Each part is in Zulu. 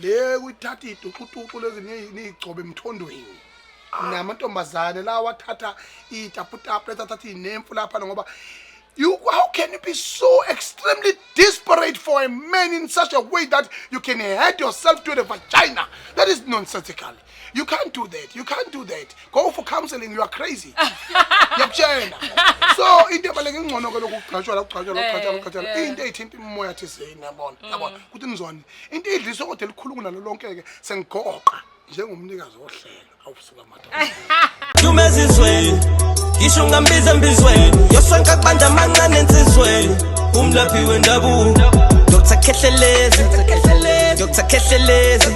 Le kuyithatha iduxutuxu lezi niyigcobe emthondweni. Namantombazane lawa athatha itaputapu, lethatha inemfu lapha, ngoba you, how can you be so extremely desperate for a man in such a way that you can head yourself to the vagina? That is nonsensical. You can't do that. You can't do that. Go for counseling. You are crazy, ngiyakutshela. So into ebaleke ngcono ke lokhu kugqatshwa la, kugqatshwa la, kugqatshwa la, kugqatshwa la, into eyithinta imimoya thizeni, yabona, yabona ukuthi nizwani into idliso, kodwa elikhulu kunalo lonke ke sengigoqa njengomnikazi wohlelo. Awusuka madoda. Dumezizweni, ngisho ngambiza embizweni, yosonke kubanda amancane ensizweni, umlaphi wendabuko, Dr Khehlelezi, Dr Khehlelezi,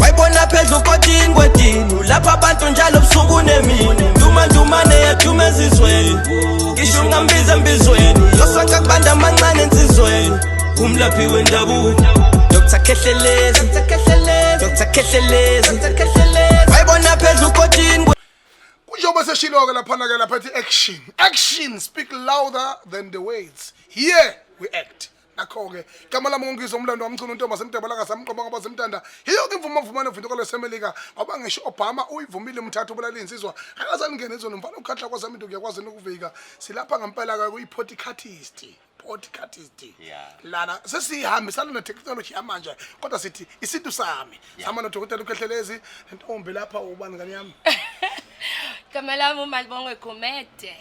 wayibona phezu kodini kwedini, lapha abantu njalo busuku nemini, duma ndumane yaduma ezizweni, ngisho ngambiza embizweni, yosonke kubanda amancane ensizweni, umlaphi wendabuko, Dr Khehlelezi, Dr Khehlelezi, wayibona phezu kodini. Kunjengoba seshilo-ke laphana-ke lapha ethi action, action speak louder than the words. Here we act. Nakho-ke igama lami ngongizwa umlando wamchunu untomba semdabala samqoba ngoba semtanda yiyo-ke imvumo mvumane vintokolo semelika, ngoba ngisho Obama uyivumile umthatha ubulala iy'nsizwa akazange ngene ezweni mfana ukhathla kwasami kuyakwazi ukuvika. Silapha ngempela-ke kuyi-podcast podcast. Lana sesihambisana netechnology yamanje, kodwa sithi isintu sami sama nodokotela uKhehlelezi nentombi lapha. Ubani, ngane yami? Igama lami uMalibongwe Gumede.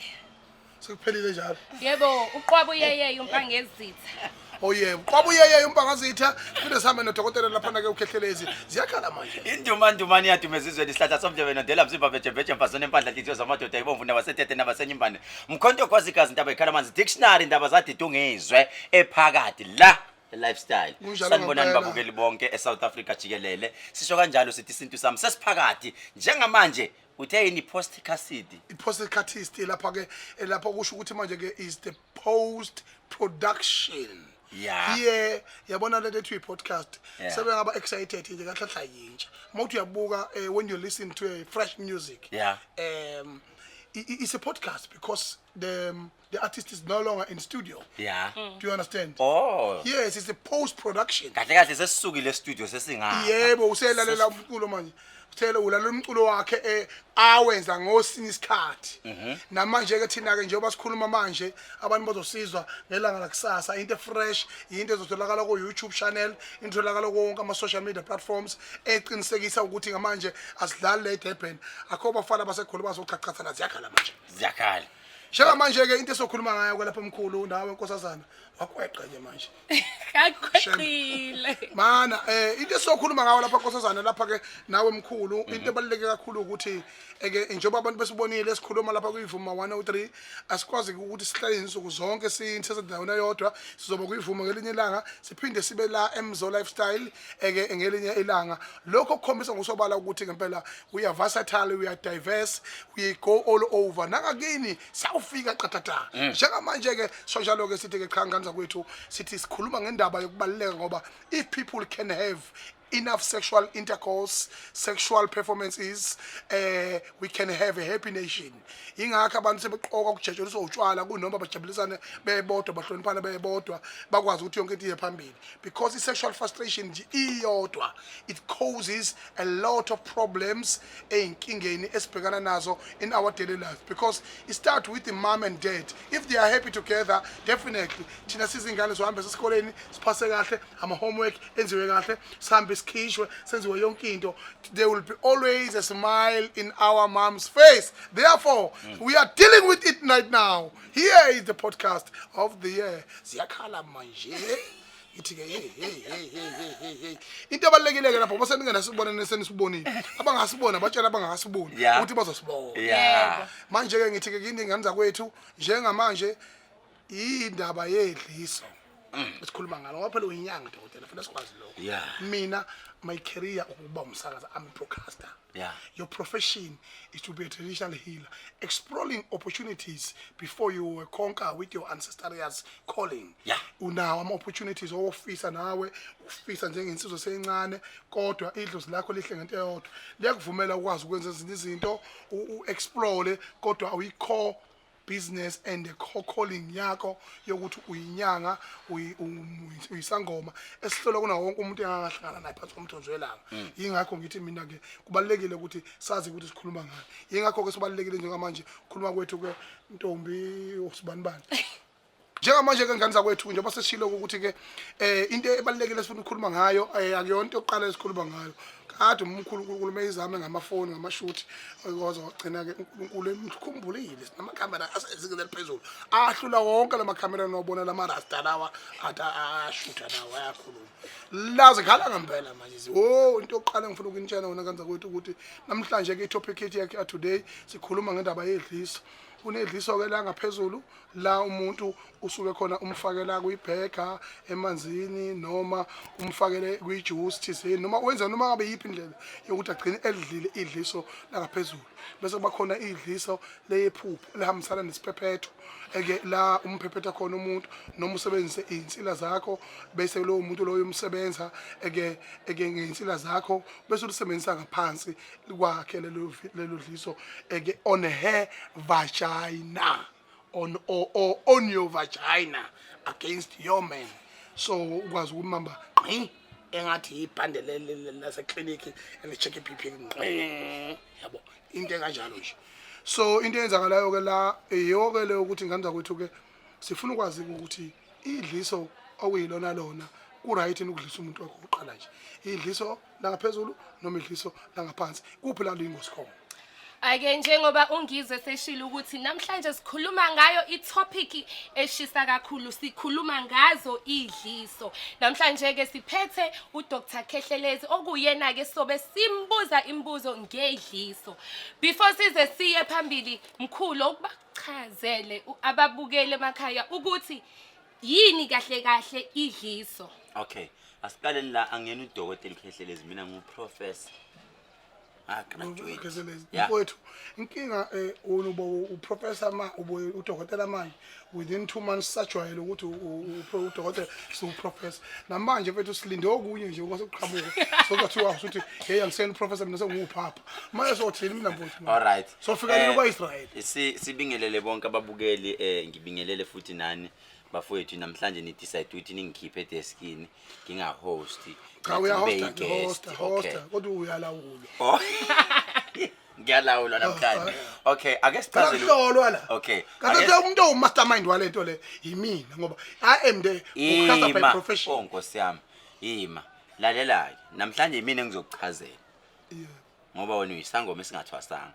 Sekuphelile njalo. Yebo, uqwabu uyeyeye umpangezitha. Oh yebo, qwabu uyeyeye umpangazitha. Phinde sihambe nodokotela laphana ke uKhehlelezi. Ziyakhala manje. Indumandumane iyaduma ezizweni, isihlahla somndebe nondela mzimba vejeveje mfazone empandla nhliziyo zamadoda ibomvu nabasetete nabasenyimbane mkhonto kwazigazi ntaba ikhala manzi dictionary ndaba zadidungizwe ephakathi la lifestyle. Kunjalo Sanibonani ngempela. babukeli bonke eSouth Africa jikelele. Sisho kanjalo sithi isintu sami sesiphakathi njengamanje. Uthe yini podcast? I-podcast lapha ke, lapha kusho ukuthi manje ke is the post production. Here yabona lento ethi i-podcast, sebengaba excited nje kahle kahle yintsha. Uma uthi uyabuka, when you listen to a fresh music, it's a podcast because the artist is no longer in studio. Do you understand? Oh. Yes, it's a post production. Kahle kahle sesisukile e-studio, sesingapha. Yebo, uselalela umculo manje, uthele ulalela umculo wakhe awenza ngosinye isikhathi. Namanje ke thina ke njengoba sikhuluma manje, abantu bazosizwa ngelanga lakusasa. Into fresh, into ezotholakala ku YouTube channel, into etholakala konke ama social media platforms, eqinisekisa ukuthi ngamanje asidlali le eDurban. Akho bafana baseGoli bazoqhaqhathana. Ziyakhala manje. Ziyakhala. Njengamanje ke into esokhuluma ngayo kwalapha, omkhulu nawe nkosazana, wakweqa nje manje. Kakweqile. Mana, into esizokhuluma ngawo lapha, nkosazana, lapha ke nawe mkhulu, into ebaluleke kakhulu ukuthi eke njengoba abantu besibonile esikhuluma lapha kuyivuma 103, asikwazi ukuthi sihlale insuku zonke sinthesendaweni eyodwa. Sizoba kuyivuma ngelinye ilanga, siphinde sibe la eMzo Lifestyle eke ngelinye ilanga. Lokho kukhombisa ngokusobala ukuthi ngempela we are versatile, we are diverse, we go all over. Nangakini siyawufika qathatha. Njengamanje ke sonjalo ke sithi ke cha, ngane zakwethu, sithi sikhuluma ngendaba yokubaluleka, ngoba if people can have enough sexual intercourse, sexual performances, we can have a happy nation. Ingakho abantu sebeqoka ukujatshuliswa utshwala kunoma bajabulisane bebodwa, bahloniphane bebodwa, bakwazi ukuthi yonke into iye phambili, because i-sexual frustration nje iyodwa, it causes a lot of problems ey'nkingeni esibhekana nazo in our daily life, because it start with the mom and dad. If they are happy together, definitely thina sizingane sihambe sesikoleni siphase kahle, ama-homework enziwe kahle, sihambe sikhishwe, senziwe yonke into. There will be always a smile in our mom's face. Therefore we are dealing with it right now. Here is the podcast of the year, ziyakhala manje. Ngithi-ke hey, hey, hey, hey, hey, hey, hey. Into ebalulekile-ke lapho ngoba seningena senisibonile, abangasibona batshela abangakasiboni ukuthi bazosibona. Manje-ke ngithi-ke kini, ngane zakwethu, njengamanje indaba yedliso esikhuluma ngalo, ngoba phela uyinyanga, dokotela, fanele sikwazi lokho. Mina, my career ukuba umsakazi. I'm a broadcaster. Your profession is to be a traditional healer, exploring opportunities before you conquer with your ancestral calling. Unawo ama-opportunities owofisa nawe ufisa njengensizwa seyincane, kodwa idlozi lakho lihle ngento eyodwa, liyakuvumela ukwazi ukwenza ezinye izinto, u-explore, kodwa awuyikho. business and the calling yakho yokuthi uyinyanga, uyisangoma esihlolwa kuna wonke umuntu engakahlangana naye phansi komthunzi welanga. Yingakho ngithi mina ke kubalekile ukuthi sazi ukuthi sikhuluma ngani. Yingakho ke sibalekile njengamanje ukukhuluma kwethu ke, ntombi usibanibani. Njengamanje ke, ngane zakwethu, njengoba sesishilo ukuthi ke into ebalekile esifuna ukukhuluma ngayo, akuyona into yokuqala esikhuluma ngayo. Kade umkhulu uNkulunkulu meyizame ngamafoni, ngamashuthi, kwaze wagcina ke uNkulunkulu emkhumbulile. Sinamakhamera asezingeni eliphezulu ahlula wonke lamakhamera nowabona, lamarasta lawa athi ashutha nawo ayakhuluma la, zikhala ngempela manje. Oh, into yokuqala engifuna ukunitshela wona kanza kwethu ukuthi namhlanje ke i-topic yethu yakhe today, sikhuluma ngendaba yedliso. Kunedliso ke la ngaphezulu, la umuntu usuke khona umfakela kuyibheka emanzini noma umfakele kwijuice thizeni noma wenza noma ngabe yiphi indlela yokuthi agcine edlile idliso langaphezulu. Bese kuba khona idliso leyephupho lihambisana nesiphephetho eke la umphephetha khona umuntu noma usebenzise izinsila zakho, bese lowo muntu loyo umsebenza eke ngeinsila zakho, bese ulisebenzisa ngaphansi kwakhe lelo dliso eke on her vagina, on or on your vagina against your man, so ukwazi ukumbamba ngqi engathi ibhande lasekliniki eli-check i-BP ngqi, yabo, into enkanjalo nje. So into eyenzakalayo ke la iyo-ke leyo ukuthi, ngane zakwethu ke, sifuna ukwazi ukuthi idliso okuyilona lona ku-right yini ukudlisa umuntu wakho kuqala nje, idliso langaphezulu noma idliso langaphansi, kuphi la luyingozi khona? Ake njengoba ungizwe seshilo ukuthi namhlanje sikhuluma ngayo i-topic eshisa kakhulu, sikhuluma ngazo idliso. Namhlanje ke siphethe uDr Khehlelezi, okuyena ke sobe simbuza imibuzo ngedliso. Before size siye phambili, mkhulu, ukubachazele ababukele emakhaya ukuthi yini kahle kahle idliso. Okay, asiqaleni la. Angena udokotela uKhehlelezi, mina ngu-professor, graduate. Khehlelezi. Yeah. Mfowethu, inkinga wena uba uprofessor, ma ube udokotela manje within 2 months, sajwayele ukuthi udokotela siwuprofessor. Namanje mfethu silinde okunye nje kwasekuqhamuka, sokuthiwa usuthi, "Hey, angisena uprofessor mina, sengiwuphapha manje." Sothini mina, mfowethu? All right. Sofika nini kwa-Israel? Sibingelele bonke ababukeli, ngibingelele futhi nani bafowethu. Namhlanje ni decide ukuthi ningikhiphe edeskini, ngingahost. Cha, uyahosta, hosta, hosta, kodwa uyalawulwa. Oh. Ngiyalawulwa namhlanje. Okay, ake Phela sichazele. kuhlolwa la. Okay. Kahle, umuntu owumastermind walento le yimina, ngoba I am the broadcaster by Ima. profession. Oh Nkosi yami. Ima. Lalela ke. Namhlanje yimina engizokuchazela. Ngoba wena uyisangoma esingathwasanga.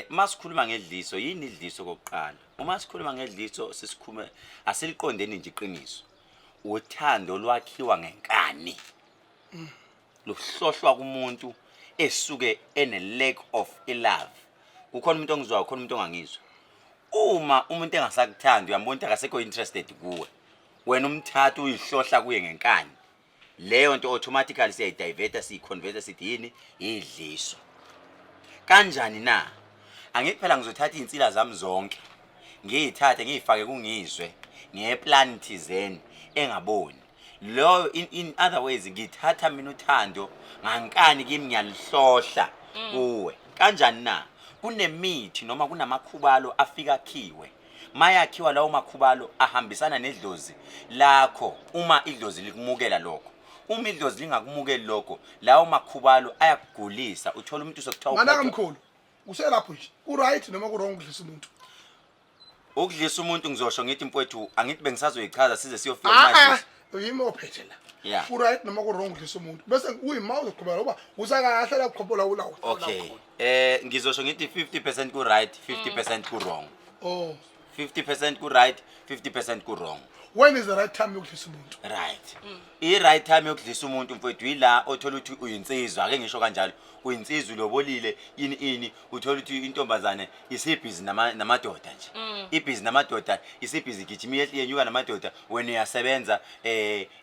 Masikhuluma ngedliso, yini idliso kokuqala? Uma sikhuluma ngedliso, sisikhulume asiliqondeni nje iqiniso. Uthando lwakhiwa ngenkani. Luhlohlwa kumuntu esuke ene lack of love. Kukhona umuntu ongizwayo, kukhona umuntu ongangizwa. Uma umuntu engasakuthandi, uyambona ukuthi akasekho interested kuwe. Wena umthatha uyihlohla kuye ngenkani. Leyo nto automatically siyayidiverta, siyiconverta, sithi yini? Idliso. Kanjani na? Angithi phela ngizothatha iy'nsila zami zonke, ngiyithathe ngiyifake kungizwe ngeplan thizeni engaboni loyo. In other ways, ngithatha mina uthando ngankani kimi, ngiyalihlohla kuwe. Kanjani na? Kunemithi noma kunamakhubalo afika akhiwe. Mayakhiwa lawo makhubalo ahambisana nedlozi lakho. Uma idlozi likumukela lokho, uma idlozi lingakumukeli lokho, lawo makhubalo ayakugulisa. Uthola umuntu sekuthiwa Manaka, uphathwa- mkhulu, uselapho nje, ku-right noma ku-wrong ukudlisa umuntu? Ukudlisa umuntu, ngizosho ngithi mfowethu, angithi bengisazoyichaza size siyofika Ah, kumadliso. yimi ophethe la. Ku-right noma ku-wrong ukudlisa umuntu? Bese kuyima uzoqhubeka ngoba usakahle la kuqhubula ulawo. Okay, ngizosho ngithi 50% ku right, 50% ku wrong. Oh. 50% ku right, 50% ku wrong. When is the right time yokudlisa umuntu? Right, i-right time yokudlisa umuntu, mfowethu, yila othola ukuthi uyinsizwa, ake ngisho kanjalo, uyinsizwa, ulobolile, ini ini, uthola ukuthi intombazane isibhizi namadoda nje, ibhizi namadoda, isibhizi igijima, iyehle yenyuka namadoda, wena uyasebenza,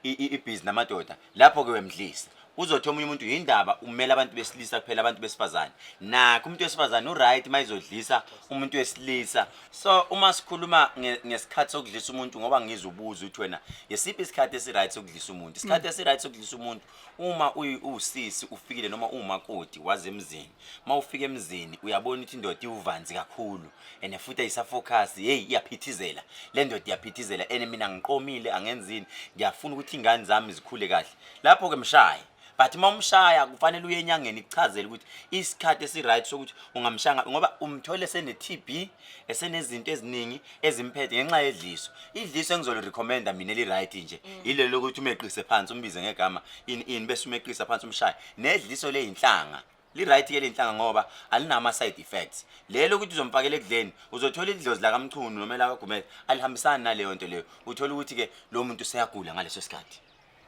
ibhizi namadoda, lapho-ke wemdlisa. Uzothi omunye umuntu yindaba umela abantu besilisa kuphela, abantu besifazane. Nakho umuntu wesifazane uright mayizodlisa umuntu wesilisa. So uma sikhuluma ngesikhathi sokudlisa umuntu, ngoba ngizobuza ukuthi wena yesiphi isikhathi esiright sokudlisa umuntu? Isikhathi esiright sokudlisa umuntu uma uwusisi ufikile noma uwumakoti waze emzini. Uma ufika emzini uyabona ukuthi indoda iwuvanzi kakhulu and futhi ayisafocus, hey, iyaphithizela le ndoda, iyaphithizela, and mina ngiqomile, angenzini, ngiyafuna ukuthi ingane zami zikhule kahle. Lapho ke mshaye, but uma umshaya kufanele uye enyangeni ikuchazele ukuthi isikhathi esiright sokuthi ungamshanga, ngoba umthole sene-TB, esenezinto eziningi ezimphethe ngenxa yedliso. Idliso engizolirecommenda mina eli-right nje yilelo lokuthi umeqise phansi, umbize ngegama ini ini, bese umeqisa phansi, umshaye. Nedliso leyinhlanga li-right ke leyinhlanga ngoba alinama-side effects. Lelo ukuthi uzomfakela ekudleni, uzothola idlozi lakaMchunu noma elakaGumede alihambisani naleyo nto leyo. Uthola ukuthi-ke lo muntu useyagula ngaleso sikhathi.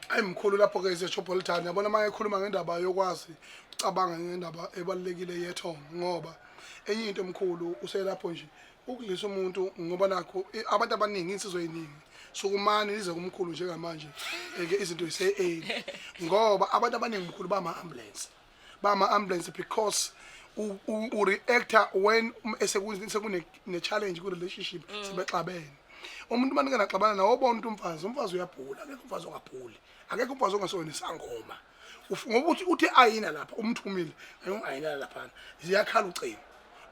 Ayi mkhulu, lapho-ke isechopolitan, yabona, uma ekhuluma ngendaba yokwazi ucabanga ngendaba ebalulekile yethongo, ngoba enye into emkhulu uselapho nje ukudlisa umuntu, ngoba nakho abantu abaningi, insizwa eyiningi, sukumani nize kumkhulu njengamanje ke izinto zise-early, ngoba abantu abaningi mkhulu bama-ambulance, bama-ambulance because u-reacta when sekune-challenge ku-relationship, sebexabene. Umuntu uma ningenaxabana nawo, ubona ukuthi umfazi uyabhula, akekho umfazi ongabhuli, akekho umfazi ongasona isangoma. Ngoba uthi ayina lapha umthumile ayinala laphana, ziyakhala ucingo,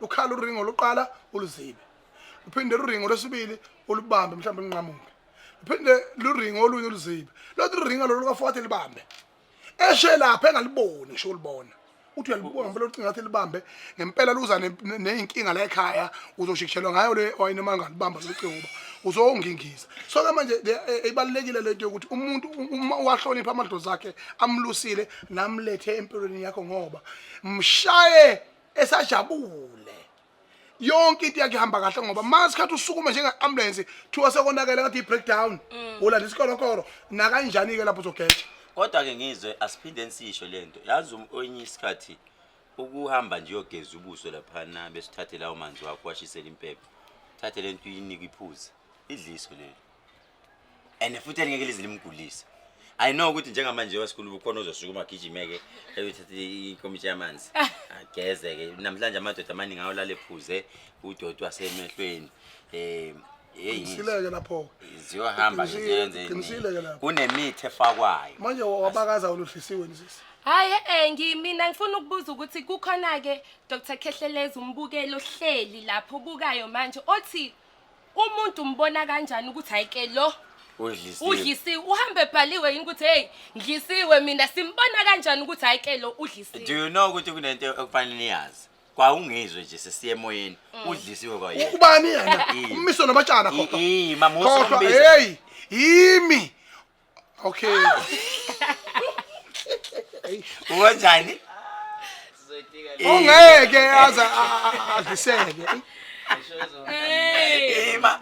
lukhala uringo lokuqala, uluzibe, uphinde luringo lwesibili, ulubambe, mhlawumbe lunqamuke, uphinde luringo olunye, uluzibe, lothi luringo lolu ka-fourth libambe, eshe lapha engaliboni ngisho ulibona, uthi uyalibona ngempela ucingo, ngathi libambe ngempela, luza ney'nkinga la ekhaya, uzoshikishelwa ngayo le wayini uma ngalibamba lolu cingo, ngoba uzongingiza. So-ke manje ibalulekile lento yokuthi umuntu uma wahlonipha amadlozi akhe amlusile namlethe empilweni yakho, ngoba mshaye esajabule, yonke into yakhe ihamba kahle, ngoba ma sikhathi usukuma njenge-ambulance, thiwa sekonakele, ngathi i-breakdown, ulanda isikorokoro nakanjani-ke lapho uzogeja. Kodwa-ke ngizwe asiphinde sisho lento, yazi, enye isikhathi ukuhamba nje uyogeza ubuso laphana, bese uthathe lawo manzi wakho, washisele impepho, uthathe lento uyinike iphuze, idliso lelo, and futhi elingeke lize limgulise. I know ukuthi njengamanje wasikhulu ukhona uzosukuma agijime-ke eyothatha inkomitshi yamanzi ageze-ke. Namhlanje amadoda amaningi ayolala ephuze udoti wasemehlweni. Hey. Qinisile-ke lapho. Ziyohamba. Qinisile, Ziyenze. qinisile-ke lapho. Kunemithi efakwayo. Manje wabakaza uluhlisiwe nisisi. Hayi, ngimina ngifuna ukubuza ukuthi kukhona ke, Dr Khehlelezi, umbukelo ohleli lapho obukayo manje othi umuntu umbona kanjani ukuthi hayi ke lo Udlisiwe. Udlisiwe, uhambe ebhaliwe yini ukuthi hey, ngidlisiwe mina? Simbona kanjani ukuthi hayi ke lo Do udlisiwe? you know ukuthi kunento ekufanele niyazi? Kwawungizwe nje sesiye emoyeni, udlisiwe kwayena. Ubani yena? Yimi. Ummiso nomatshana, khohlwa. Mama, Khohlwa. usumbiza. Hey, yimi, okay. Ukanjani? Ongeke aze adliseke. Hey. Ima,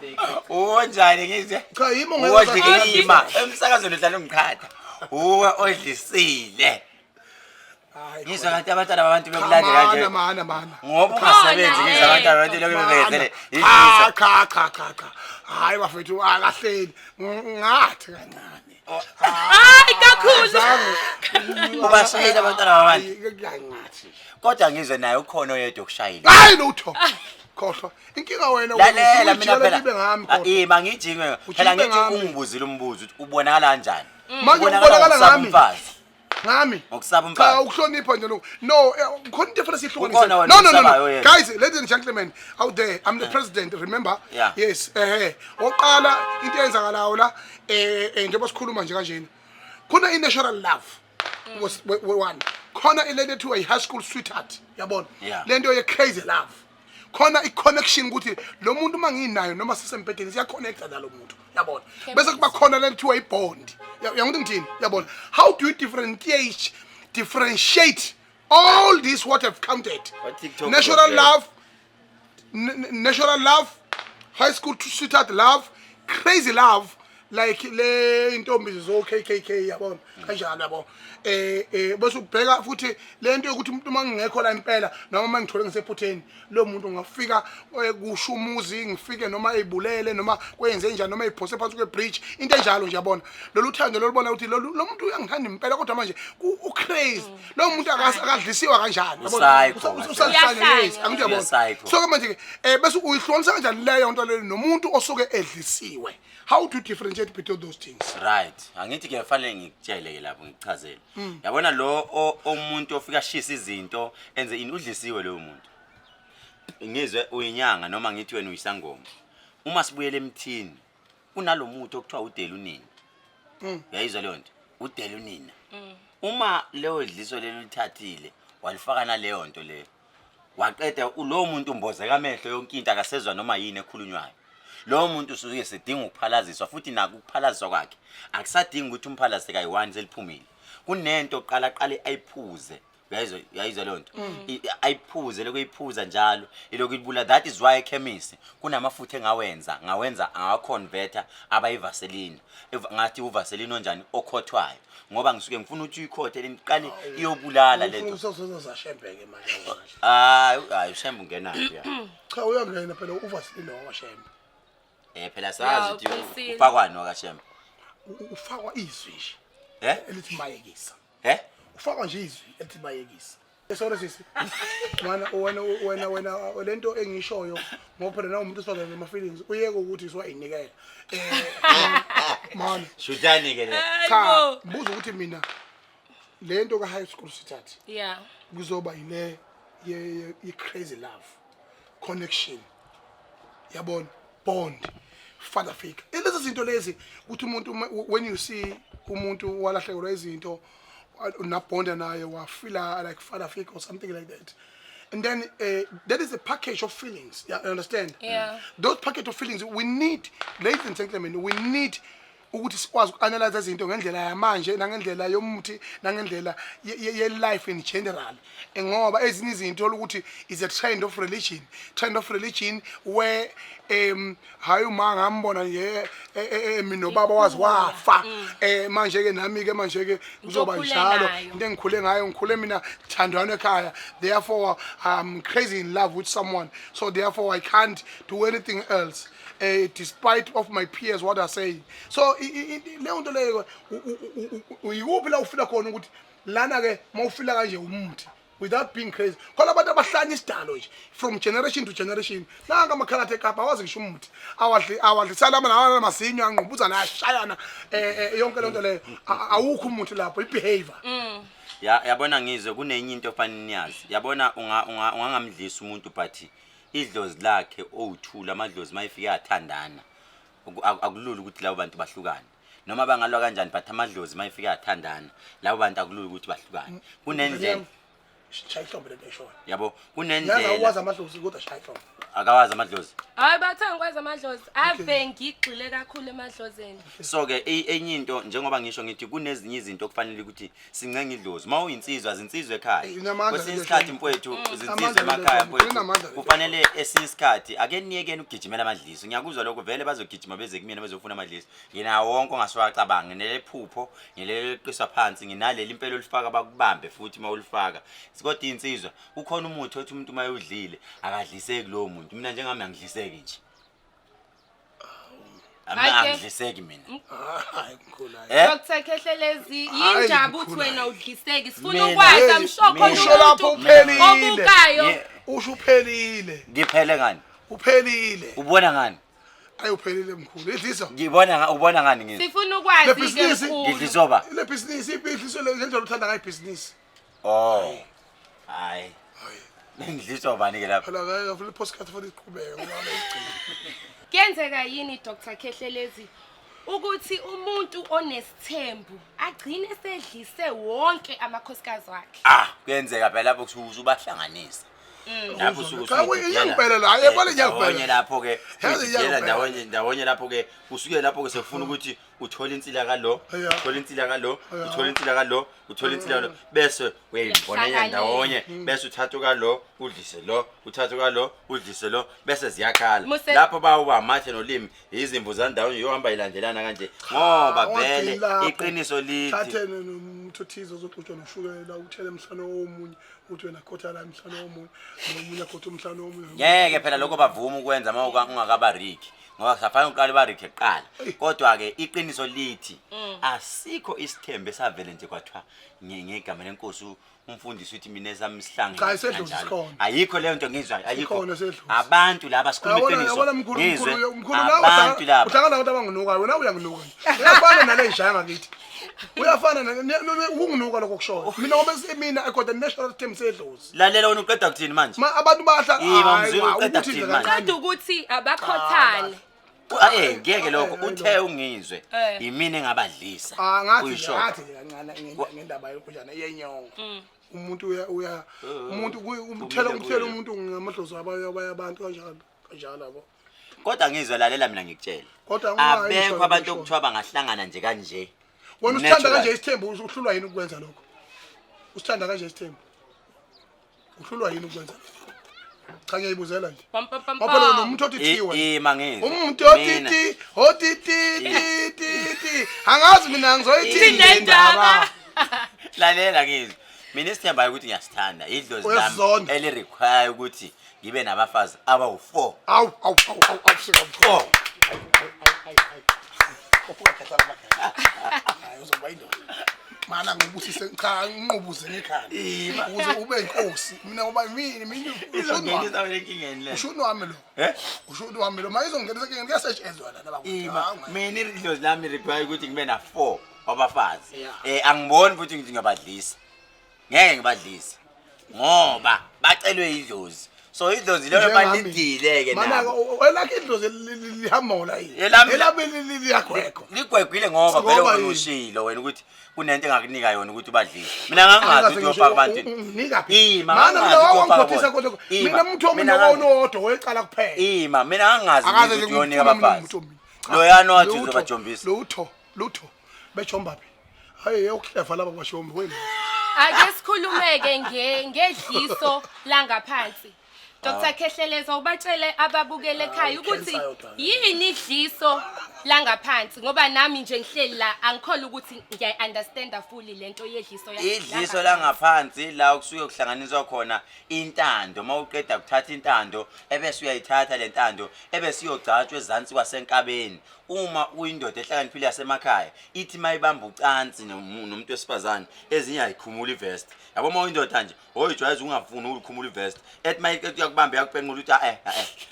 ukanjani ngizwe? Cha, yimi ongeke aze. Ima, emsakazweni uhlala ungiqhatha. Uwe odlisile. Hayi. Ngizwe kanti abantwana babantu bekulandela Mana nje. mana mana. Ngoba ungasebenzi, Khona, ngizwe abantwana babantu lokhu bebekezele. Cha cha cha cha cha, hayi bafethu, akahleli ngathi kancane. Hayi kakhulu. Zange. Ubashayile abantwana babantu. Ngathi. Kodwa ngizwe naye ukhona oyedwa okushayile. Hayi lutho, khohlwa inkinga wena. Lalela mina ujikela phela. libe ngami, Ah, khohlwa. Ima, ngijinge. Phela Ujike ngithi ngami. ungibuzile umbuzo ukuthi ubonakala kanjani. Manje Ubonakala ubonakala ngokusaba ngami. umfazi. Ngami. Ngokusaba Cha, umfazi. ukuhlonipha nje lokho. No, khona into efanele siyihlukanise. Ukhona wena No, no, no, no. osabayo yena. Guys, ladies and gentlemen out there, I'm the president, remember? Yeah. Yes, oqala into eyenzakalayo la, njengoba sikhuluma nje kanjena, khona i-natural love was one, khona ilento ethiwa i-high school sweetheart, yabona, Yeah. lento ye-crazy love, khona i-connection ukuthi lo muntu uma nginayo noma sisembhedeni siyaconnecta nalo muntu, yabona, bese kuba khona lento ethiwa i-bond. Uyangithi ngithini, yabona? How do you differentiate all this what I've counted? What TikTok Natural was there? love, natural love, high school sweetheart love, crazy love. Like le intombi zo KKK, yabona, kanjalo, yabo. Bese ubheka futhi lento yokuthi umuntu uma ngingekho la impela noma uma ngithole ngisephutheni, lo muntu ngafika kusho umuzi, ngifike noma eyibulele noma kwenze njani noma eyiphose phansi kwe-bridge, into enjalo nje, yabona. Lolu thando lolubona ukuthi lo muntu uyangithanda impela, kodwa manje u-crazy lo muntu, akadlisiwa kanjani, yabona? U-psycho kahle. Usahlanya, yes, Uyahlanya. angithi, yabona. Uya-psycho. So ke manje ke bese uyihlukanisa kanjani leyo nto leyo nomuntu osuke edlisiwe? How do you differentiate between those things? Right, angithi ke fanele ngikutshele ke lapho, ngikuchazele. Yabona lo omuntu ofika ashisa izinto, enze ini, udlisiwe loyo muntu. Ngizwe uyinyanga noma ngithi wena uyisangoma, uma sibuyele emthini kunalomuthi okuthiwa udela unina. Uyayizwa leyo nto, udela unina? Uma leyo dliso lelo lithathile, walifaka naleyo nto leyo, waqeda, lowo muntu umbozeka amehlo, yonke into, akasezwa noma yini ekhulunywayo. Lowo muntu usuke sedinga ukuphalaziswa, futhi nako ukuphalaziswa kwakhe akusadingi ukuthi umphalazise kayi-one seliphumile. Kunento qala qale ayiphuze. Uyayizwa? Uyayizwa leyo nto? Ayiphuze, lokhu eyiphuza njalo, ilokhu ibula. That is why ekhemisi kunamafutha engawenza, ngawenza ngawaconverta abayivaselina. Ngathi uvaselina onjani? Okhothwayo, ngoba ngisuke ngifuna ukuthi uyikhothe le, iqale iyobulala lento. Usazashembeke manje. Hayi, hayi, ushembe ungenaphi ya? Cha, uyangena phela uvaselina wakashembe. Phela sazi ukuthi Uqinisile. ufakwani wakashembe. Ufakwa izwi nje elithi mayekisa. Ufakwa nje izwi elithi mayekisa. Sorry sisi, wena wena wena wena, lento engishoyo, ngoba phela nawe umuntu osifazane nama-feelings, uyeke ukuthi siwayinikela man. Shutani ke le. Cha. Hayibo. Ngibuza ukuthi mina lento ka-high school sithathi kuzoba yile ye-crazy love connection, yabona, bond, father figure, lezi zinto lezi, ukuthi umuntu when you see umuntu walahlekelwa izinto, nabonda naye, wafila like father figure or something like that, and then that is a package of feelings, yeah, you understand? Yeah. Those package of feelings we need, ladies and gentlemen, we need ukuthi sikwazi uku-analyze izinto ngendlela yamanje nangendlela yomuthi nangendlela ye-life in general. Ngoba ezinye izinto ukuthi is a trend of religion, trend of religion where hayi, uma ngambona nje mina nobaba wazi wafa, manje ke nami ke manje ke kuzoba okhule njalo. Nayo. Into engikhule ngayo, ngikhule mina thandwana ekhaya, therefore I'm crazy in love with someone, so therefore I can't do anything else, despite of my peers what are saying. So leyo nto leyo, uyikuphi la ufila khona ukuthi lana ke mawufila kanje umuthi without being crazy? Khona abantu abahlanya isidalo nje from generation to generation. Nanka amakhalathe eKapa, awazi ngisho umuthi, awadli, awadlisana amazinyo, angqubuzana, ayashayana, yonke lento leyo. Awukho umuthi lapho, i-behavior. Ya, yabona ngizwe kunenye into ofanele niyazi. Yabona, ungangamdlisa umuntu, but idlozi lakhe owuthula, amadlozi mayifika athandana. Akulula ukuthi labo bantu bahlukane. Noma bangalwa kanjani, but amadlozi mayifika athandana, labo bantu akulula ukuthi bahlukane. Kunendlela. Shaya ihlombe lento eshoyo. Yabo, Yazi, kunendlela. awukwazi amadlozi, kodwa shaya ihlombe. Akawazi amadlozi. Hayi, bathe ngikwazi amadlozi, ave ngigxile kakhulu emadlozini. So ke enye into, njengoba ngisho ngithi kunezinye izinto okufanele ukuthi sincenge idlozi. Uma uyinsizwa, zinsizwe ekhaya. Eh, inamandla Kwesinye lento isikhathi eshoyo. mfowethu, zinsizwe Amandla lento emakhaya eshoyo. mfowethu. Inamandla lento. Kufanele esinye isikhathi ake niyekeni ukugijimela amadliso. Ngiyakuzwa lokho, vele bazogijima beze kumina bezofuna amadliso. Nginawo wonke ongasiwacabanga, nginele phupho, nginelele phansi, nginaleli impela olifaka bakubambe futhi uma ulifaka. Kodwa insizwa, kukhona umuthi othi umuntu uma ewudlile akadliseki lowo muntu. Mina njengami angidliseki nje. Mina Hhayi ke. angidliseki mina. Hayi mkhulu, hayi. Eh? Dr Khehlelezi, Hhayi, yindaba uthi mkhulu, wena hhayi. udliseki? Sifuna Mina- ukwazi, I'm sure khona Usho lapho umuntu uphelile. obukayo. Usho uphelile. Ngiphele ngani? Uphelile. Ubona ngani? Ayi, uphelile mkhulu, idliso. Ngibona ubona ngani ngizwe? Sifuna ukwazi Le ke, bhizinisi- mkhulu. Ngidliswa ba? Le bhizinisi, idliso le ngendlela uthanda ngayo ibhizinisi. Oh. Hayi. Hayi. Ngidliswa bani ke lapha? Phela ngeke afuna i-postcard futhi iqhubeke ngoba ayigcina. Kuyenzeka yini, Dr Khehlelezi, ukuthi umuntu onesithembu agcine sedlise wonke amakhosikazi wakhe? Ah, kuyenzeka phela lapho kusuke ubahlanganisa. Lapho usuke Cha, usuyididiyela, iyangiphelela la, yabona iyangiphelela. ndawonye lapho-ke Yazi uyididiyela iyangiphelela. ndawonye ndawonye lapho-ke usuke lapho-ke sekufuna ukuthi uthole insila kalo, uthole insila kalo, uthole insila kalo, uthole insila kalo, bese uyayibonenya Uyahlangana. ndawonye, bese uthatha kalo udlise lo, uthatha kalo udlise lo, bese ziyakhala. Lapho bawuba amathe nolimi izimvu zandawonye yohamba ilandelana kanje, ngoba vele Wagcina lapho. iqiniso lithi Thathe nomuntu othize ozoxutshwa noshukela, uthele emhlane womunye, uthi wena khotha la emhlane womunye, nomunye akhothe umhlane womunye. Ngeke phela lokho bavuma ukwenza uma ungakabariki, ngoba kusafanele uqale ubarikhe kuqala. Kodwa-ke iqiniso lithi asikho isithembu esavele nje kwathiwa ngegama lenkosi umfundisi uthi mina esami isihlangu Cha, isedlozi kanjalo. sikhona. Ayikho leyo nto ngizwayo, ayikho. Sikhona isedlozi. Abantu laba sikhuluma Yabona, iqiniso. yabona mkhulu, Ngizwe, mkhulu, mkhulu, nawe abantu laba. uhlangana nabantu abanginukayo, wena uyanginuka nje. Uyafana nale njaya ngakithi. Uyafana ukunginuka lokho kushoyo. Mina ngoba mina I got the national team sedlozi. Lalela wena uqeda kuthini manje? Ma abantu bahla Yima, hayi, mzwile, wa, uqeda ukuthi kuthini nje manje? kancane. Qeda ukuthi abakhothane. Ngeke lokho uthe ungizwe. Yimina engabadlisa. Ah, ngathi Uyisho. ngathi nje kancane ngendaba yokhujana yenyongo. Umuntu uya, uya, umuntu umthela, Kumile umthela kuye. umuntu ngamadlozi abanye abantu kanjalo, kanjalo yabo. Kodwa ngizwe, lalela mina ngikutshele. Kodwa ungayi Abekho ngisho abantu ngisho. okuthiwa bangahlangana nje kanje. Wena usithanda Natural. kanje isithembu, uhlulwa yini ukwenza lokho? Usithanda kanje isithembu? Uhlulwa yini ukwenza lokho? Cha, ngiyayibuzela nje. Pam, pam, pam, Ngoba phela pam. nomuntu othi thiwe. Ima ngizwe. Umuntu othi ti, othi ti, ti, ti, ti. Angazi mina ngizoyithini Thina le ndaba. indaba. Lalela ngizwe. Mina isithemba ukuthi ngiyasithanda. Idlozi lami Uyasizonda. eli require ukuthi ngibe nabafazi abawu4. Awu, awu, awu, awu, awu, sika 4. Khuphuka khehla lamakhala. Hayi, uzoba indoda. Mana ngibusise, cha, nginqubuze ngekhanda. Ima. Ukuze ube inkosi. Mina ngoba mina Izongenisa wena enkingeni le. ushuni wami lo. Eh? Ushuni wami lo. Mayizongenisa enkingeni kuyasetshenzwa la laba. Ima, mina idlozi lami require ukuthi ngibe na 4 wabafazi. Yeah. Angiboni futhi ukuthi ngiyabadlisa. Ngeke ngibadlise. Ngoba bacelwe idlozi. So idlozi leyo balidile ke Mana nabo. elakhe idlozi lihamba ngola yini? Elami- Elami liyagwegwa. Ligwegwile ngoba vele Ngoba wena yini? ushilo wena ukuthi kunento engakunika yona ukuthi ubadlise. Mina ngangazi ukuthi uyofaka abantu. Nginika phi? Ima, Mana ngangazi mina ukuthi uyofaka wangikhothisa bona. kodwa. Ima, Mina umuntu wami mina nowodwa wecala kuphela. Ima, mina ngangazi Akaze ukuthi uyonika ngimfuna mina abafazi. umuntu mina. Cha, Loyana wathi lutho, uzobajombisa. Lutho, lutho. Bejomba phi? Hayi yokuhlefa laba bashombi wena. Ake sikhulumeke ngedliso langaphansi. Dr Khehleleza, ubatshele ababukele ekhaya ukuthi cancer yodwa. yini idliso langaphansi, ngoba nami nje ngihleli la angikholwa ukuthi ngiyayi-understanda fully lento yedliso Idliso langaphansi. langaphansi la kusuke kuhlanganiswa khona intando. Uma uqeda kuthatha intando ebese uyayithatha le ntando ebese iyogcatshwa ezansi kwasenkabeni. Uma uyindoda ehlakaniphile yasemakhaya ithi mayibamba ucansi nomuntu wesifazane ezinye ayikhumula ivest. Yabo uma uyindoda nje oyijwayeza ungafuni ukukhumula ivest, ethi mayiqeda uyakubamba uyakupenqula uthi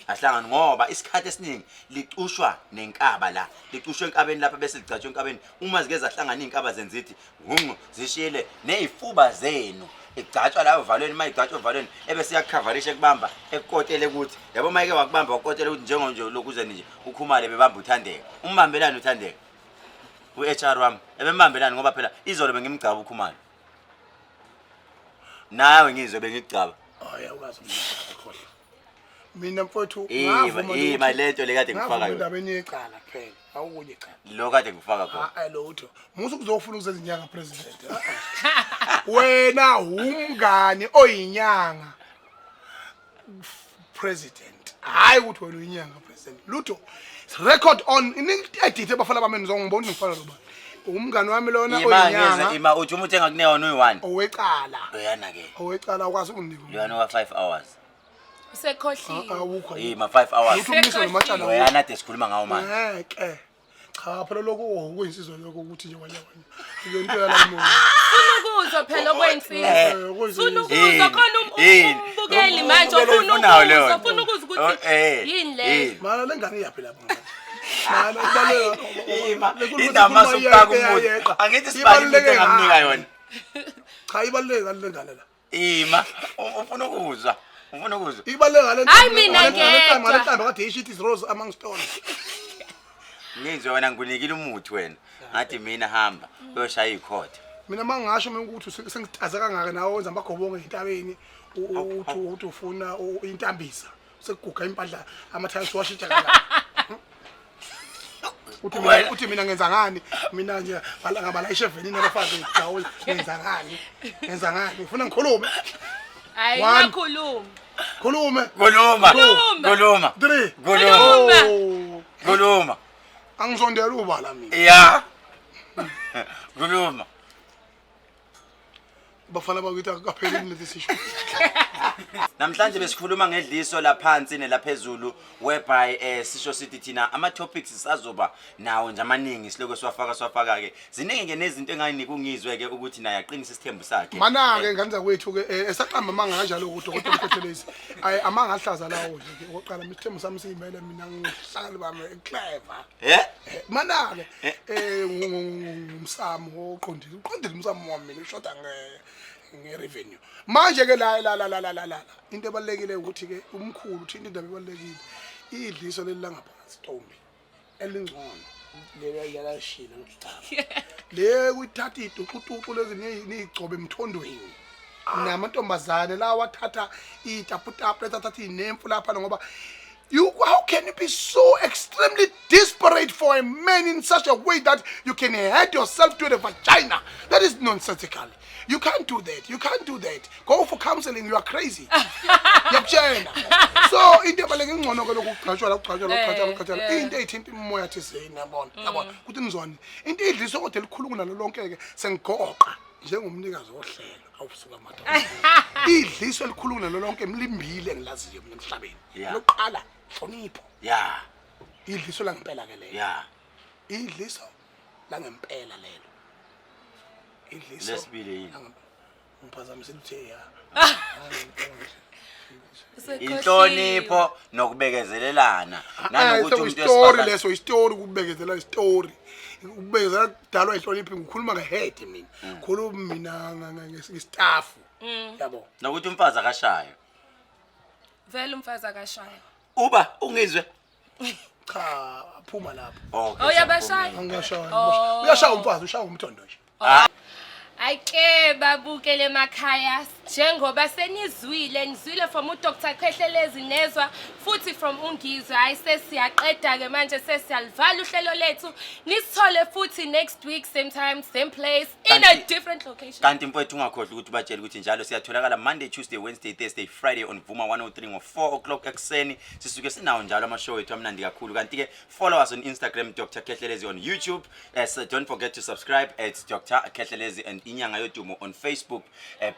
ahlangani, ngoba isikhathi esiningi licushwa nenkaba la, licushwa enkabeni lapha bese ligcatshwa enkabeni. Uma zike zahlangana iy'nkaba zenza ithi ngungu zishiyele ney'fuba zenu igcatshwa la ovalweni. Uma igcatshwa ovalweni ebese iyakukhavarisha ekubamba ekukotele ukuthi yabo uma ike wakubamba wakukotela ukuthi njengo nje lokhu uze nje ukhumale bebamba uThandeka. Umbambelani uThandeka? U-H R wami ebembambelani, ngoba phela izolo bengimgcaba ukhumalo. Nawe ngizwe bengikugcaba. Hayi, awukazi mina ngakhohlwa. Mina mfowethu, Ima, ngavuma ima, ukuthi lento le kade ngifaka ngavuma yona. endabeni yecala kuphela, awukunye icala. Lo kade ngifaka khona. Hayi lutho. Musa ukuzofuna ukuzenza inyanga president. Wena umngani oyinyanga president. Hayi ukuthi wena uyinyanga president. Lutho. Record on edit abafana bami ngizongibona ngifana lo bani. Umngani wami lona Ima ngizwe, oyinyanga. ima uthi umuntu engakunika wona uyi-1. Owecala. Loyana ke. Owecala ukwazi ukundinika. Loyana wa 5 hours. Usekhohliwe. Awukho. Ima 5 hours. Lutho ummiso nomatshana. Loyana ade sikhuluma ngawo manje. Ngeke. Cha phela lokho okuyinsizwa lokho ukuthi nje wanya wanya. Iyo nto yala umuntu. Funa ukuzwa phela okwensizwa. Funa ukuzwa Yini? khona Yini? umbukeli manje Umbukeli ufuna oyifunayo ukuzwa, leyo nto. ufuna ukuzwa ukuthi Oh, yini leyo. yini? Mana lengane iyaphi lapho manje? Mana kubaleka. Ima, indaba masufaka umuntu. Angithi sibali into engamnika yona. Cha ibaluleke ngale ngane la. Ima, ufuna ukuzwa. Ufuna ukuzwa. Ibaluleke ngale Hayi, mina ngedwa. Ngale ntambo kade isho ithi rose among stones. Ngizwe wena ngikunikile umuthi wena. Ngathi mina hamba uyoshaya ikhotha. Mina mangasho mina ukuthi sengitaze kangaka nawe wenza amagobongo entabeni. Uthi ufuna intambisa, sekuguga impahla, amathayisi washintsha kangaka. Uthi mina ngenza ngani mina nje? Ngabalayisha evenini abafazi dawo. Ngenza ngani? Ngenza ngani? Ufuna ngikhulume? Hayi. One. Ngakhuluma. Khulume. Khuluma. Khuluma. Khuluma. Three. Khuluma. Khuluma. Oh. Khuluma. Angizondela ubala mina. Ya, khuluma. Bafana bakithi, akapheli lesi sisho. Namhlanje besikhuluma ngedliso laphansi nelaphezulu, whereby sisho sithi thina ama topics sazoba nawo nje amaningi, siloko siwafaka ke. Ziningi ke nezinto engayinika ungizwe ke ukuthi naye aqinise isithembu sakhe. Mana-ke ngane zakwethu ke, esaqamba amanga kanjalo udokotela uKhehlelezi. Ayi, amanga ahlaza lawo nje ke. Okokuqala, isithembu sami siyimele mina, ngihlala bami clever. Mana-ke ngumsamo oqondile, uqondile umsamo wami mina, ushoda nge-revenue manje ke. La la la la la la la, into ebalulekile ukuthi ke umkhulu uthi into, indaba ebalulekile, idliso leli langaphansi, ntombi, elingcono leli lelashilo lokuqala le kuyithatha iduxutuxu lezi niyigcobe emthondweni namantombazane lawa athatha iy'taputapu lethathatha iy'nemfu lapha, ngoba how can you be so extremely desperate for a man in such a way that you can head yourself to the vagina? That is nonsensical. You can't do that. You can't do that. Go for counseling. You are crazy. Ngiyakutshela. So into ebaluleke ngcono ke lokhu kugcatshwa la, kugcatshwa la, kugcatshwa la, kugcatshwa la. Into eyithinta imimoya thizeni, yabona. Yabona. Kuthi nizwane. Into idliso kodwa elikhulu kunalo lonke ke, sengigoqa njengomnikazi wohlelo awusuka madoda. Idliso elikhulu kunalo lonke emlimbile engilaziyo mina emhlabeni. Lokuqala, hlonipho. Idliso langempela ke lelo. Idliso langempela lelo. Idliso. Lesibili yini? Ngiphazamisile, uthe ya. Inhlonipho nokubekezelelana nanokuthi umuntu Isitori leso isitori, ukubekezela isitori, ukubekezela kudalwa inhlonipho. Ngikhuluma ngehead mina, khuluma mina ngestaff, yabo. Nokuthi umfazi akashayo. Vele umfazi akashayo. Uba ungizwe. Cha, phuma lapho. Okay. Oh, uyabashaya? Angashaya. Oh. Uyashaya umfazi, ushaya umthondo nje. Ayike, babukele emakhaya, njengoba senizwile, nizwile from uDr Khehlelezi, nezwa futhi from uNgizwe. Hayi, sesiyaqeda ke manje, sesiyalivala uhlelo lethu. Nisithole futhi next week, same time, same place, in a different location. Kanti mfowethu, ungakhohlwa ukuthi ubatshele ukuthi njalo siyatholakala Monday, Tuesday, Wednesday, Thursday, Friday on Vuma 103 ngo-4 o'clock ekuseni. Sisuke sinawo njalo ama-show ethu amnandi kakhulu. Kanti-ke follow us on Instagram, Dr Khehlelezi, on YouTube. So don't forget to subscribe at Dr Khehlelezi and Inyanga Yodumo on Facebook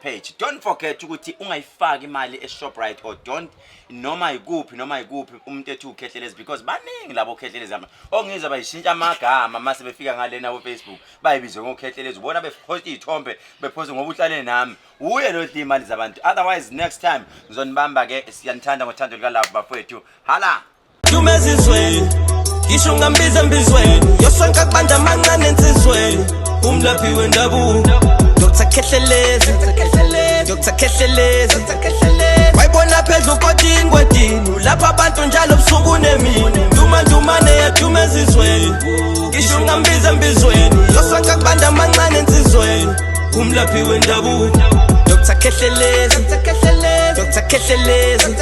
page. Don't forget ukuthi ungayifaki imali eShoprite or don't noma yikuphi, noma yikuphi umuntu ethi uKhehlelezi, because baningi labo Khehlelezi ama ongizwa bayishintsha amagama mase befika ngalena ku Facebook, bayibize ngoKhehlelezi. Ubona bepost iy'thombe, bephoste ngoba uhlalele nami, uye lo dla iy'mali zabantu. Otherwise next time ngizonibamba ke. Siyanithanda ngothando lukalavo, bafowethu. Hala. Dumezizweni, ngisho ungambiza embizweni, yosonke kubanda amancane ensizweni, umlaphi wendabuko Dr Khehlelezi, Dr Khehlelezi. Wayibona phezu kotini kwedini lapha abantu njalo busuku nemini, ndumandumane yaduma ezizweni, ngisho ungambiza embizweni, yosonke kubanda amancane ensizweni, umlaphi wendabuko Dr Khehlelezi, Dr Khehlelezi.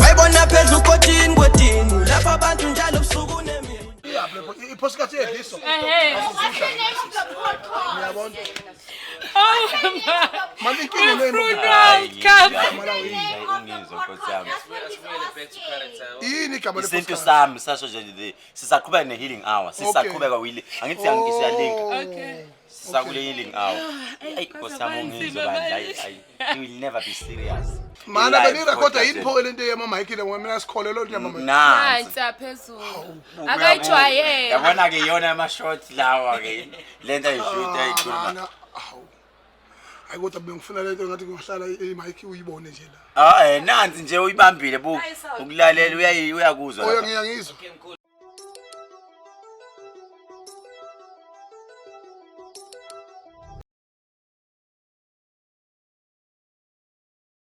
Wayibona phezu kotini kwedini lapha abantu njalo busuku nemini. Iyaphi lapho iphosikathi yedliso? Ehhe. What's the name of the podcast? Uyabona. Oh. Manje inkinga le. World Cup. Ungizwe, Nkosi yami. That's what he's asking. Yini igama Isintu le-podcast? sami sasho nje sisaqhubeka ne-healing hour, sisaqhubeka wili, angithi siyalinka. Okay. Sisakule healing hour. Ayi, Nkosi yami, ungizwe bandla. Ayi, ayi, he will never be serious. Mana, Live benirekhoda yini podcast. pho lento yamamayikhi le? Ngoba mina sikholelwa ukuthi yamamayikhi. Nansi. Nansi phezulu. Akayijwayele. Yabona ke, iyona ama-short lawa ke lento ayishuta, ayikhuluma. Mana, awu. Hayi, kodwa bengifuna lento ngathi kungahlala imayikhi uyibone nje la. Ah, nansi nje uyibambile bu. Ukulalela uyakuzwa Oya, lapha. ngiyangizwa.